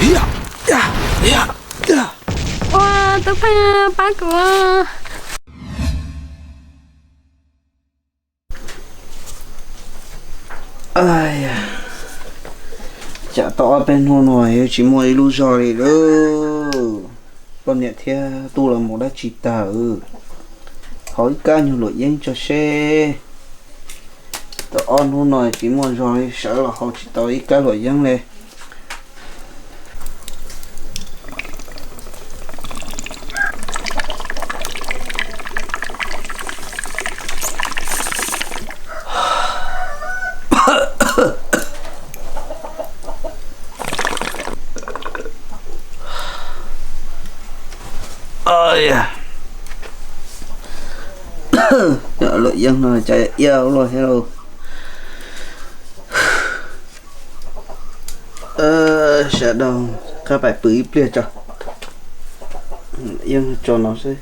Ua, Tub Pheej pab kuv. Cas tau ob peb hnub no yuav tsis muaj ib lub zog li lauj. Poj niam thiab tub los mus dab tsi tag, haus ib kab nyuag luam yeeb tso seb. Tau ob hnub no tsis muaj zog li, sawv los haus tsis tau ib kab luam yeeb li. Luam yeeb no cas iab ua luaj thiab lauj. Sawv daws, qab pais pw ib pliag tso. Yeeb tso no xwb.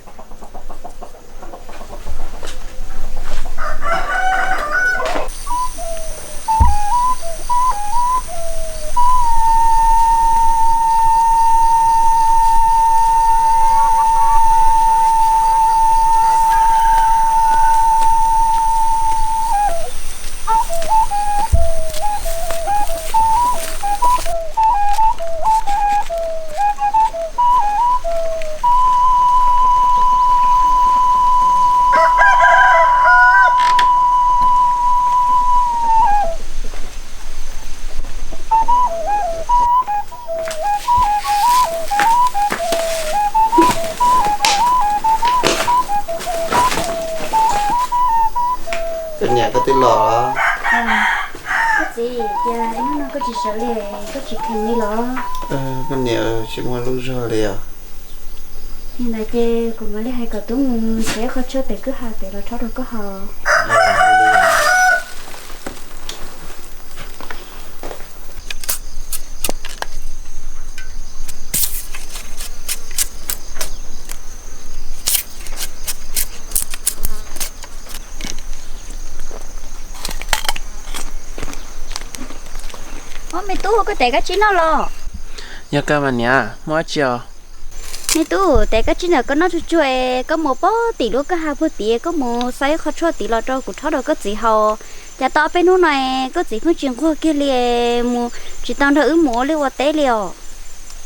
Koj niam, koj twb los los? Koj txiv, cas hnub no koj tsis sawv li, koj tsis kheev li los? Koj niam, tsis muaj lub zog li os. Yog ntawd ces kuv mam li hais kom tub mus xaws qho tshuaj pem kwj ha pem los rhaub rau koj haus. Ob, me tub, koj tes kab tsib noj los? Yog kawg mas niam, muaj dab tsi os? Me tub, tes kab tsib ntawm koj noj tsuag tsuag es koj mus pog tim lub kwj ha puag tid, koj mus xaws ib qho tshuaj tid los rau kuv rhaub rau koj txiv haus. Cas tau ob peb hnub no koj txiv pheej tsis nquag kiag li, mus tsis tau nrog wb mus ua liaj ua teb li os.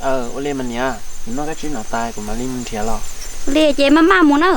Ua li mas niam, kuv noj kab tsib no tas kuv mam li mus nrhiav los. Ua li ces maj maj mus na.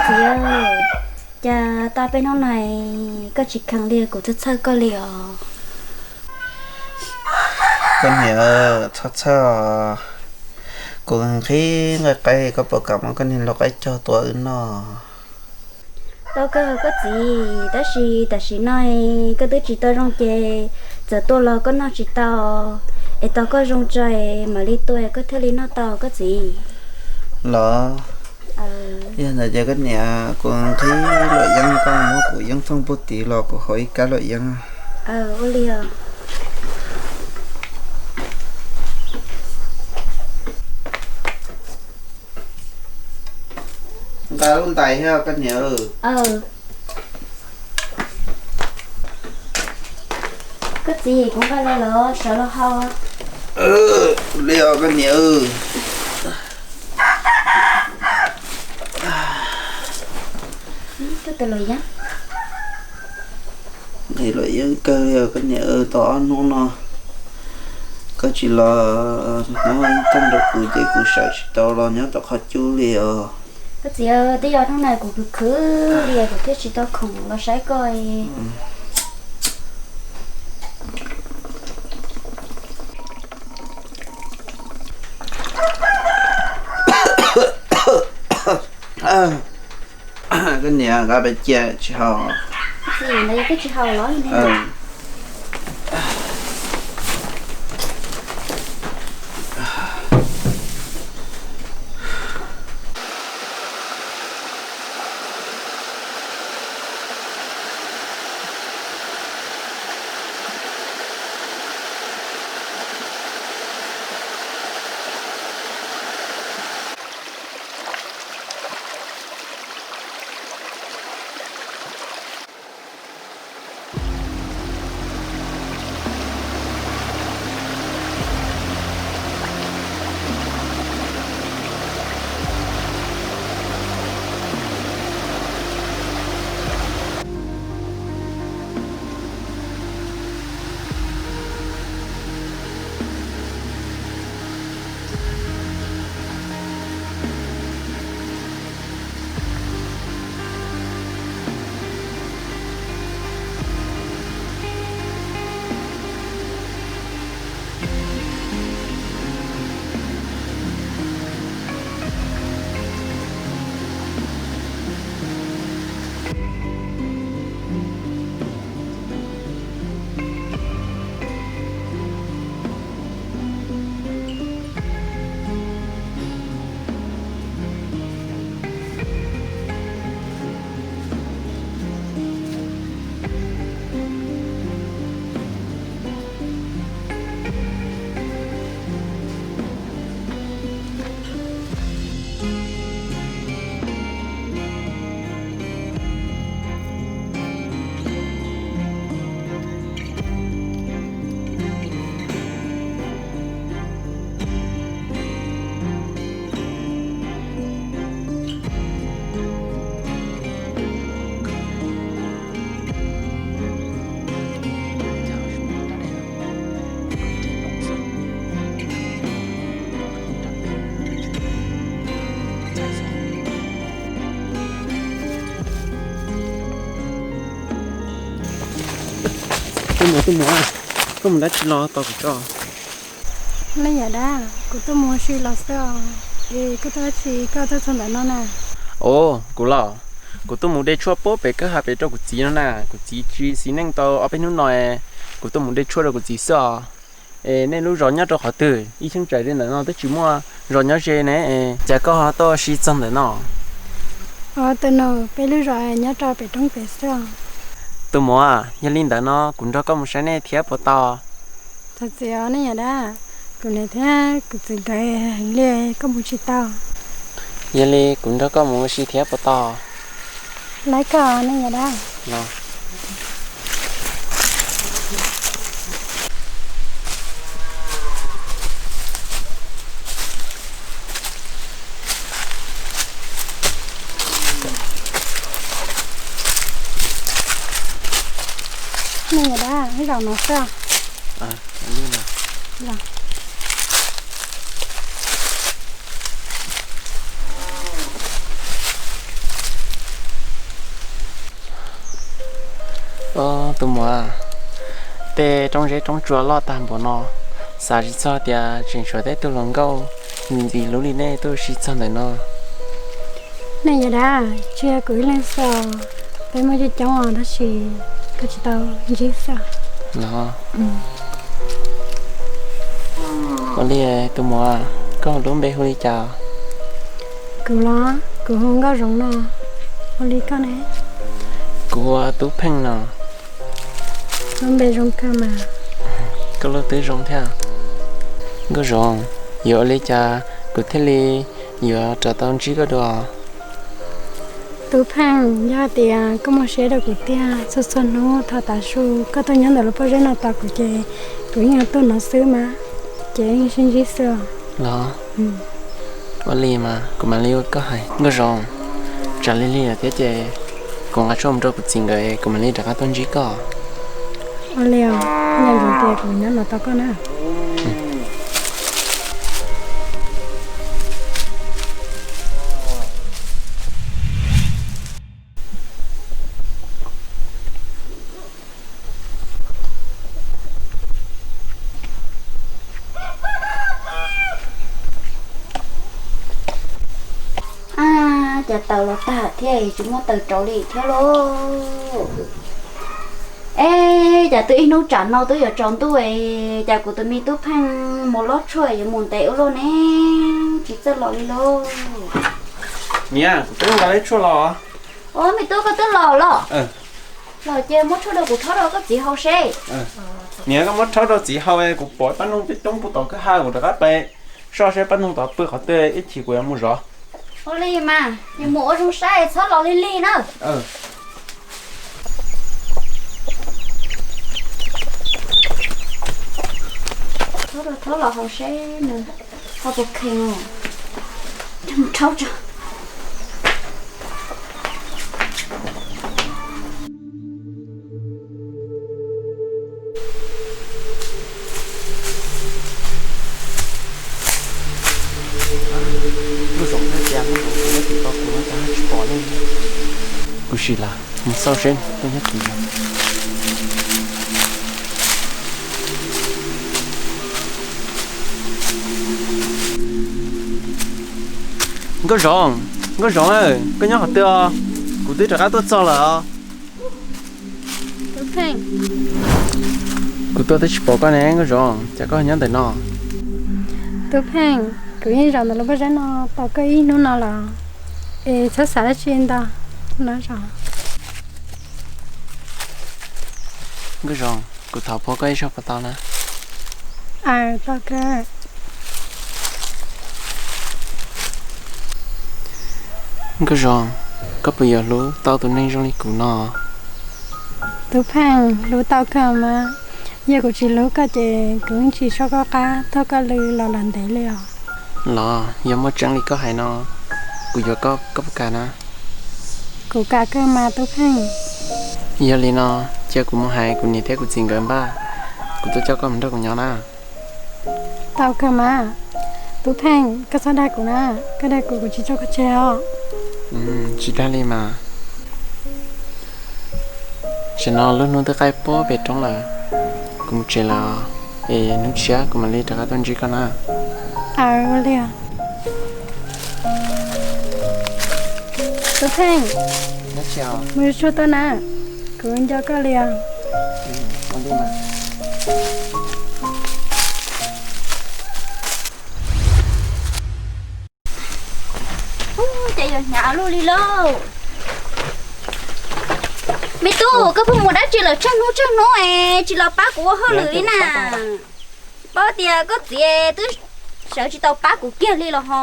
Txiv, cas tau peb hnub no koj tsis kheev li, kuv txhawj txhawj koj li os. Koj niam, txhob txhawj os. Kuv nqhis nqaij qaib, koj puas kam muab koj niag lau qaib cog tua wb noj? Tau kawg koj txiv, tab sis tam sim no koj twb tsis tau zoo ces txawm tua los koj noj tsis tau, es tos koj zoo tso mam li tua koj thiaj li noj tau koj txiv. Los, yog ntawd ces koj niam, kuv nqhis luam yeeb, koj muab kuv yeeb thooj puag tid los kuv haus ib kab luam yeeb. Ua li os. Nqa lub ntais thiab koj niam. Koj txiv, kuv nqa los los sawv los haus. Li os koj niam. Koj tus luam yeeb. Nqhis los yeej kawg li os koj niam, tau ob hnub no koj tsis los muab ib thooj rau kuv ces kuv sawv tsis tau los nyob tom qhov cub li os. Koj txiv, twb yog hnub no kuv khwv khwv li kuv thiaj tsis tau khoom los saib koj. Koj niam, nqa pem cia tsis haus. Txiv, ntawd yog koj tsis haus los ne? Tuaj mus, tuaj mus, koj mus dab tsi los tos kuv tso. Leej yawm dab, kuv tuaj mus ua si los xwb os. Es koj tuaj dab tsi koj tuaj txog ntawm no na? Os, kuv los, kuv tuaj mus de tshuaj pub pem kwj ha pem rau kuv txiv no na. Kuv txiv tsis xis neej tau ob peb hnub no, kuv tuaj mus de tshuaj rau kuv txiv xwb os. Es nej lub zos nyob rau qhov twg? Ib cheeb tsam li ntawm no twb tsis muaj zos nyob ze ne, cas koj ho tuaj ua si txog ntawm no? Os, tus nus, peb lub zos nyob rau pem roob pem xwb os. Tus muam, yog li ntawd no kuv nrog koj mus saib nej thiab puas tau? Thov txim os nej yawm dab, kuv niam thiab kuv txiv nkawd heev li, koj mus tsis tau. Yog li kuv nrog koj mus ua si thiab puas tau? Laib koj nej yawm dab. Nej yawm dab, ib zaum no xwb. Tus muam, tej roob zeb roob tsua loj tag npaum no, xav tsis txog tias tseem tshuav tej tug hluas nkauj ntxim hlub li nej tuaj ua si txog ntawm no. Nej yawm dab, tsis yog kuv ib leeg xwb, peb muaj coob coob os tab sis koj tsis tau ntsib xwb. Los, ua li tus muam, koj lub npe hu li cas? Kuv los, kuv hu Nkauj Zoov no. Ua li koj ne? Kuv hu ua Tub Pheej no. Lub npe zoo kawg mas. Koj lub twb zoo thiab. Nkauj Zoov, yuav ua li cas kuv thiaj li yuav rov tau ntsib koj dua? Tub Pheej, yog hais tias koj muaj siab rau kuv tiag, txhua txhua hnub thaum tav su koj tuaj nyob ntawm lub pob zeb no tos kuv ces kuv yeej yuav tuaj no xwb mas, ces yeej sib ntsib xwb os. Los, ua li mas kuv mam li ua koj hais Nkauj Zoov. Tsam li lig lawm thiab ces kuv nqa tshuaj mus rau kuv txiv nkawd, kuv mam li rov qab tuaj ntsib koj. Ua li os, nco ntsoov tias kuv nyob no tos koj na. Ab, cas taws los tag thiab tsis muaj taws rauv li thiab lauj. Es cas twb ib hnub tsam no twb yuav tsaus ntuj es cas kuv tus me tub Pheej mus lob tshuaj yuav mus ntev ua luaj ne, tsis txawj los li lauj. Niam, kuv twb nqa lawv tshuaj los. Ua, me tub, koj twb los los? Los ces muab tshuaj rau kuv rhaub rau koj txiv haus seb. Niam, koj muab rhaub rau txiv haus, kuv pom pab noog coob coob puag tom kwj ha, kuv rov qab pais soj seb pab noog tod pw qhov twg ib chim kuv yuav mus zov. Ua li mas, yus mus ua zoo saib txhob los lig lig na. Rhaub rau, rhaub los haus seb nws ho puas kheev os. Rhaub tso. Lub zoo thiab tias lub zoo kuv nyob tim ko kuv no cas tsis pom nej. Kuv sim lam mus xauj seb nej nyob tim no. Nkauj Zoov, Nkauj Zoov, koj nyob qhov twg os? Kuv twb rov qab tuaj txog lawm os. Tub Pheej, kuv tuaj twb tsis pom koj ne Nkauj Zoov, cas koj nyob ntawm no? Tub Pheej, kuv yeej zaum ntawm lub pob zeb no tos koj ib hnub no los, es txhob xav dab tsi ntau no zos. Nkauj Zoov, kuv thov phua koj ib zaug puas tau na? Aws, tau kawg. Nkauj Zoov, koj puas yuav hlub tau tus neeg zoo li kuv no? Tub Pheej, hlub tau kawg mas. Yog kuv tsis hlub koj ces kuv yeej tsis soj koj qab thauj koj lw los lawm ntev li os. Los yog muaj tseeb li koj hais no, kuv yuav koj, koj puas kam na? Kuv kam kawg mas Tub Pheej. Yog li no, cia kuv mus hais kuv niam thiab kuv txiv nkawd npaj, kuv tuaj coj koj mus nrog kuv nyob na. Tau kawg mas. Tub Pheej, koj txhob dag kuv na, koj dag kuv kuv tsis tso koj tseg os. Tsis dag li mas. Tam sim no lub hnub twb qaij puag pem roob lawm, kuv mus tsev lawm, es hnub tshiab kuv mam li rov qab tuaj ntsib koj na. Aws, ua li. Tub Pheej, mus tshuaj tuaj na, kuv nco koj li os. Ces yog hnyav luaj li lauj. Me tub, koj pheej mus dab tsi lawm tsheej hnub tsheej hnub es tsis los pab kuv ua hauj lwm li na? Paub tias koj txiv twb sawv tsis tau pab kuv kiag li los ho.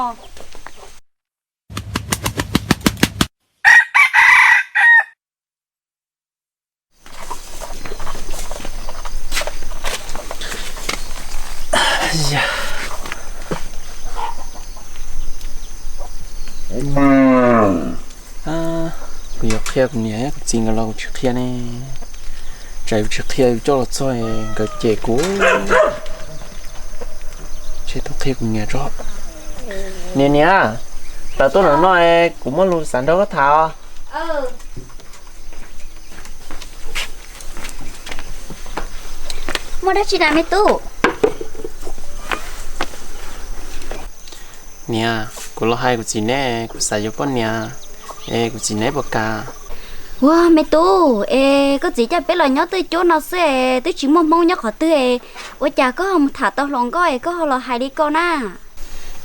Kuv yuav qhia kuv niam kuv txiv nkawd los kuv tsis qhia ne. Tsam yus tsis qhia yus coj los txog nkawd cem kuv. Tseg tuaj qhia kuv niam tso. Niam, niam, tawm tuaj ntawm no, kuv muaj lus xav nrog koj tham os. Muaj dab tsi na me tub? Niam, kuv los hais kuv txiv neb, kuv xav yuav poj niam, es kuv txiv neb puas kam? Ua me tub, es koj txiv coj peb los nyob twj cuab no xwb es twb tsis muaj hmoob nyob qhov twg es, ua cas koj ho mus tham tau hluas nkauj es koj ho los hais li ko na?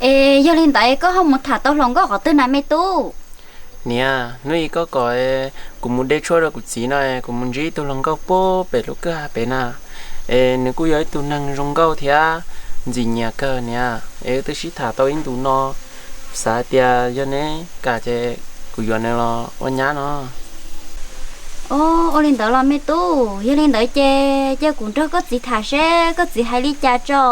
Es yog li ntawd koj ho mus tham tau hluas nkauj qhov twg na me tub? Niam, hnub ib koj kom kuv mus de tshuaj rau kuv txiv no, kuv mus ntsib ib tug hluas nkauj puag pem lub kwj ha pem na, es nws kuj yog ib tug neeg zoo nkauj thiab ntxim nyiam kawg niam, es wb twb sib tham tau ib ntus no, xav hais tias yog neb kam ces kuv yuav nws los ua nyab no. Ua li ntawd los me tub, yog li ntawd ces cia kuv nrog koj txiv tham seb koj txiv hais li cas tso.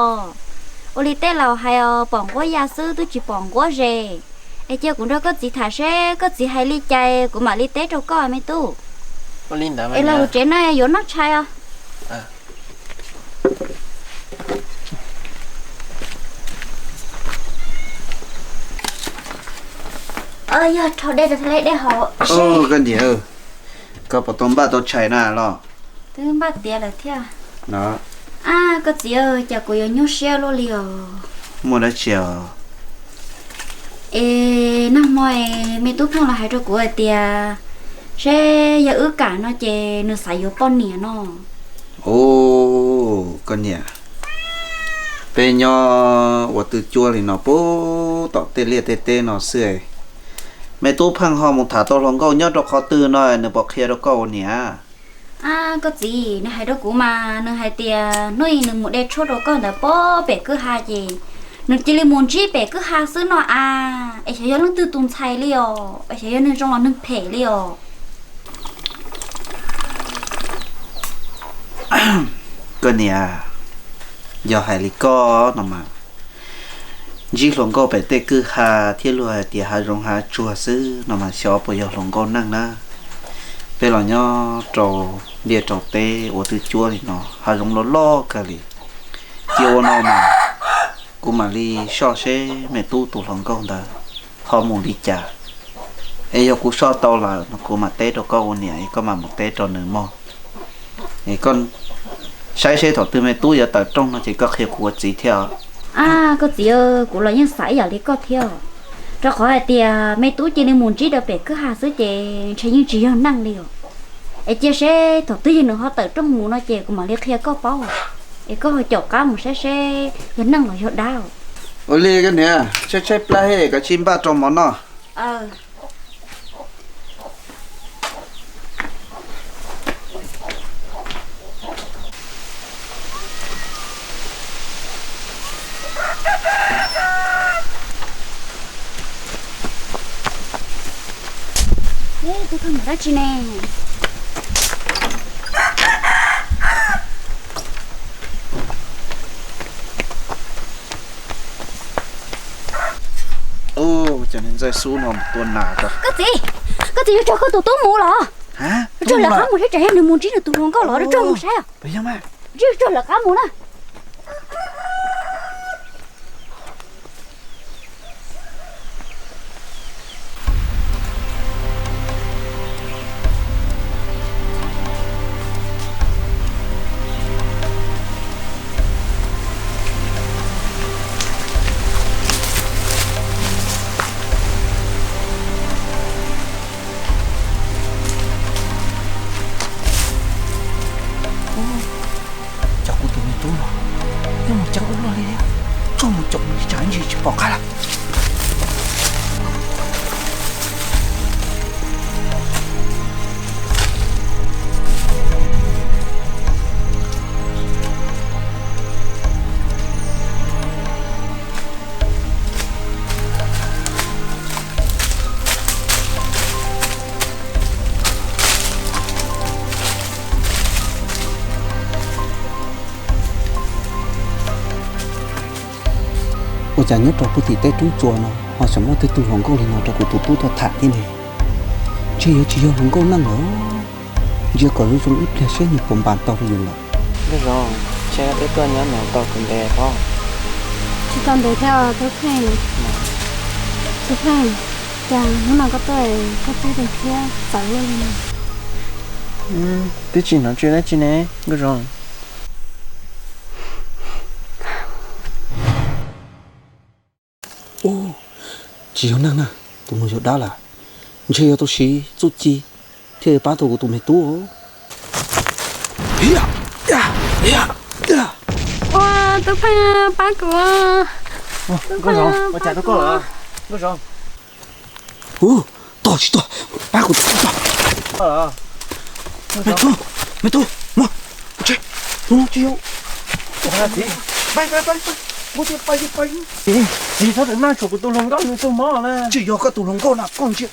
Ua li tej laus hais os, pom nquab ya xwb twb tsis pom nquab zes. Es cia kuv nrog koj txiv tham seb koj txiv hais li cas kuv mam li teb rau koj me tub. Es los tsev no yuav noj tshais os. Yog rhaub dej rau thaij dej hauv. Koj niam, koj puas tau npaj tau tshais na los? Twb npaj tiav lawm thiab. Ab, koj txiv, cas kuv yuav nyuaj siab luaj li os. Muaj dab tsi os? Es nag hmo es me tub Pheej los hais rau kuv hais tias seb yog wb kam no ces nws xav yuav poj niam no. Ub, koj niam, peb nyob ua twj cuab li no puag tom tej liaj tej teb no xwb es, me tub Pheej ho mus tham tau hluas nkauj nyob rau qhov twg no, nws puas qhia rau koj ua niam? Ab, koj txiv, nws hais rau kuv mas nws hais tias hnub nws mus de tshuaj rau koj ntawd puag pem kwj ha ces nws cia li mus ntsib pem kwj ha xwb no a. Es xyov yog leej twg tus ntxhais li os, es xyov yog neeg zoo los neeg phem li os. Koj niam, yog hais li koj no mas, ntsib hluas nkauj pem tej kwj ha thiab luag hais tias hav zoov hav tsuag xwb no mas xyov puas yog hluas nkauj neej na. Peb los nyob rau liaj rau teb ua twj cuab li no, hav zoov loj loj kawg li. Cia ua no mas kuv mam li soj seb me tub tus hluas nkauj ntawd ho mus li cas. Es yog kuv soj tau lawm no kuv mam teb rau koj ua niam, es koj mam mus teb rau nws mog. Es koj saib seb thaum twg me tub yuav tawm rooj no ces koj qhia kuv ua txiv thiab. Ab, koj txiv, kuv los yeej xav ib yam li koj thiab, rau qhov hais tias me tub cia li mus ntsib rau pem kwj ha xwb ces ntshe yeej tsis yog neej li os. Es cia seb thaum twg yog nws ho tawm rooj mus no ces kuv mam li qhia koj paub, es koj ho caum qab mus saib seb yog neej los yog dab. Ua li koj niam, tshaib tshaib plab he, kav tsij npaj rau mov noj. Tus koj mus dab tsi ne? Cov niag ntxawg xub no mus tua nas. Koj txiv, koj txiv, yuav tso koj tus tub mus los? Yuav tso lawv qab mus saib tsam yog nws mus ntsib nws tus hluas nkauj los, yuav tso mus saib. Yuav tso lawv qab mus na. Cov kuv tus me tub no, nyob mus ceeb ub luaj li, tsuag mus caum nws tsam ntsis tsis pom qab lawm. Ua cas nyob rau puag tim tej roob tsua no ho tseem muaj tej tug hluas nkauj li no rau kuv tus tub tuaj tham thiab ne? Ntshe yuav tsis yog hluas nkauj neej lawm. Ntsia kom zoo zoo ib pliag seb nws puas npas tau rau yus lawm. Nkauj Zoov, ntshe peb tuaj nyob no tau kuv ntev pob? Tsis tau ntev thiab os Tub Pheej. Tub Pheej, cas hnub no koj tuaj koj tib zoo thiab txawv luaj li no? Twb tsis hnov tsw dab tsi ne Nkauj Zoov. Ub, tsis yog neeg na, tus no yog dab lawm. Ntshe yuav tau siv txuj ci thiaj pab tau kuv tus me tub. Ua, Tub Pheej pab kuv. Nkauj Zoov, ua cas rau koj lawm Nkauj Zoov? Ub, tog tsis tog, pab kuv tog. Me tub, me tub, mus, tsis, tus no tsis yog. Txiv, txiv, txhob tawm maj tshuav kuv tus hluas nkauj nws tus mob na. Tsis yog koj tus hluas nkauj na, koj ntsia.